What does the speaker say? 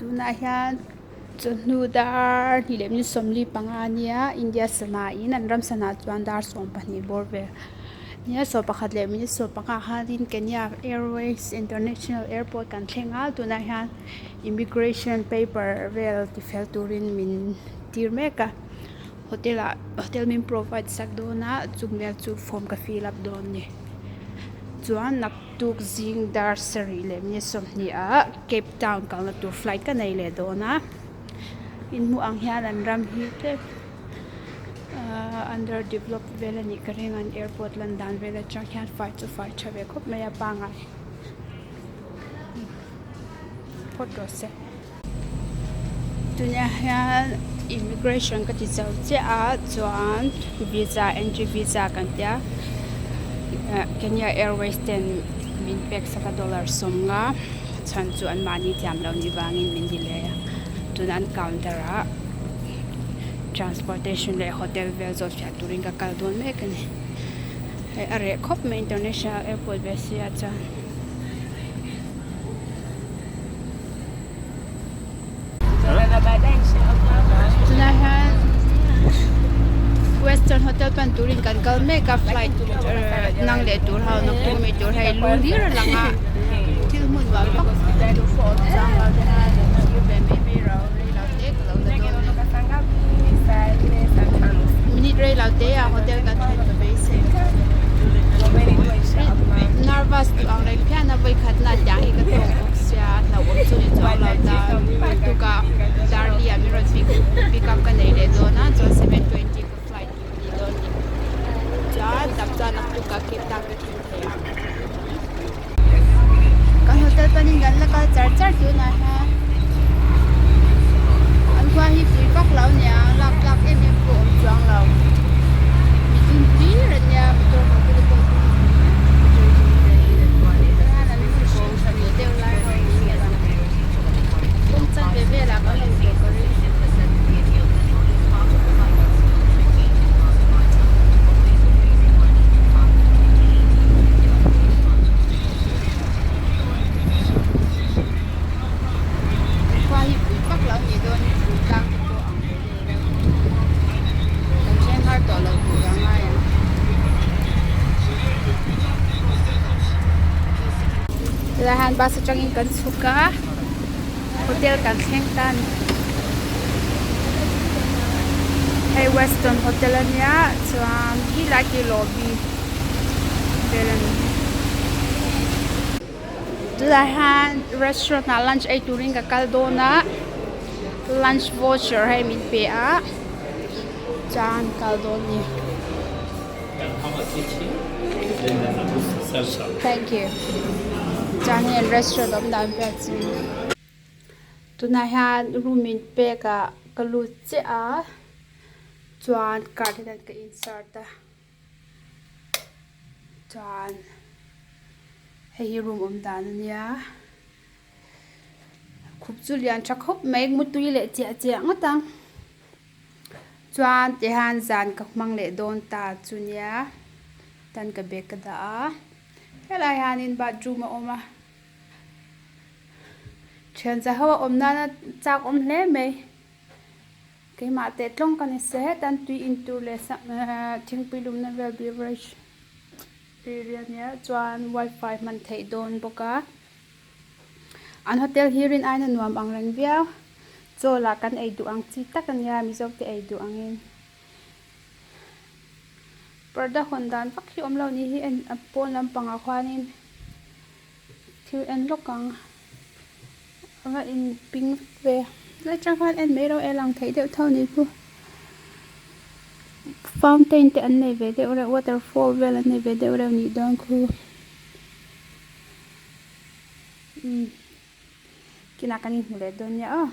Tunah hian chawhnu dar hnih leh minute 45 a nia India sana in an ram sana chuan dar 12 bawr vel nia 11 leh minute 15 ah khanin Kenya Airways International Airport kan thleng a tunah hian immigration paper vel tifel turin min tir mek a hotel ah hotel min provide sak dawn a chung vel chu form ka fill up dawn a ni chuan naktuk zing dar sarih leh minute 20 ah Cape Town kalna tur flight ka nei leh dawn a in hmuh ang hian an ram hi tlem ahh under develop vel a nih ka ring a an airport lan dan vel atang hian fai chu fai tha ve khawp mai a pangai phawt rawh se. Tunah hian immigration ka ti zo chiah a chuan visa entry visa kan tia Kenya Airways ten min pek sak a dollar 50 chhan chu an mahni thiam loh nih vangin min delay a tuna an counter ah transportation leh hotel vel zawt fiah turin ka kal dawn mek a ni hei a reh khawp mai international airport ve sia chuan. Tunah hian western hotel pan turin kan kal mek a flight nang leh tur ho naktuk mai tur hei lu hlir a lang a thil hmun nuam vak tur pawh awm chuang lo te hian thlir ve mai mai ro rei lo te ka lo la dawn a ni minute rei lo te ah hotel kan thlen ka beisei nervous duh ang reng phian a vawikhat na tiang hi ka tawk bawk sia hlauhawm chu ni chuang lo ta tukah darli ah min rawn pick pick up ka nei leh dawn a chuan 7:20 ka flight tur a ni dawn a ni chuan dam chuan naktukah Cape Town ka thleng thei ang kan hotel panin kan la kal char char tunah hian an khua hi pui vak lo a nia lak tlak em em pawh a awm chuang lo mi dum hlir a nia motor kal te pawh dum hlir deuh lai ho kawng chanve velah kan awm tawh ka ring. Khua hi pui vak lo ni dawn thingtlang te pawh ang ve deuh reuh kan thleng har tawh lo tur a ngai ang. Helai hian bus atangin kan chhuk a hotel kan thleng ta a ni hei western hotel a nia chuan khilai khi lobby vel a ni. Tunah hian restaurant ah lunch ei turin ka kal dawn a lunch voucher hei min pe a chuan kal dawn a ni thank you chuan hei restaurant awm dan vel chu tunah hian room min pek ah ka lut chiah a chuan card hian ka insert a. Chuan hei hi room awm dan a nia khup chu lian tha khawp mai mutui leh chiah chiah ngawt ang chuan tihian zan ka hmang leh dawn ta chu nia tan ka bag ka dah a helai hianin bathroom a awm a thian za ho a awm nana chak awm hle mai. Keimah teh tlawng ka ni se hetan tui in tur leh thingpui lumna vel beverage area ania chuan wifi hman theih dawn bawk a an hotel hi rin aina nuam ang reng viau chaw lah kan ei duh ang chi tak ania mizo te ei duh angin parda hawn dan vak hi awm lo ni hi en a pawn lampangah khuanin thil en lawk ang. Ava in ping ve lai chang khan en mai rawh e lang theih deuh tho ni chu fountain te an nei ve deuh reuh waterfall vel an nei ve deuh reuh nih dawn khu umm kinah kan inhmu leh dawn nia aw.